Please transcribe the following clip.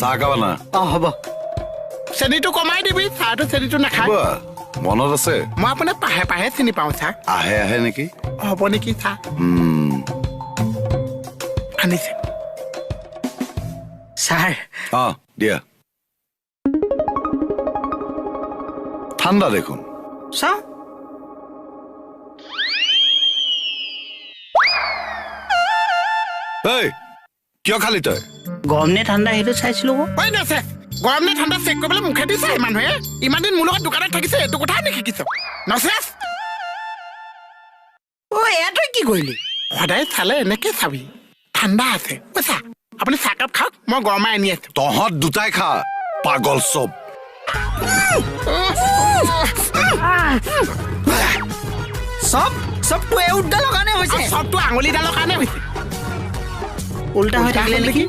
চাহ একাপ আনা। অ হ'ব। চেনিটো কমাই দিবি, চাহটো চেনিটো নাখায়। বাহ, মনত আছে। মই আপোনাক পাহে পাহে চিনি পাওঁ ছাৰ। আহে আহে নেকি? হ'ব নেকি ছাৰ? আনিছে ছাৰ। অ দিয়া। ঠাণ্ডা দেখোন। চাওঁ। এই কিয় খালি তই? গৰম নে ঠাণ্ডা সেইটো চাইছিলো। ঐ নাছে, গৰম নে ঠাণ্ডা চেক কৰিবলৈ মুখেদি চাই মানুহে। ইমান দিন মোৰ লগত দোকানত থাকিছে, এইটো কথাও নিশিকিছ নচেছ। অ এয়া তই কি কৰিলি? সদায় চালে এনেকে চাবি, ঠাণ্ডা আছে। বুজিছা, আপুনি চাহকাপ খাওক, মই গৰমাই আনি আছো। তহঁত দুটাই খা, পাগল চব। চব চবটো এই উডালৰ কাৰণে হৈছে। চবটো আঙুলিডালৰ কাৰণে হৈছে। উল্টা হৈ থাকিলে নেকি?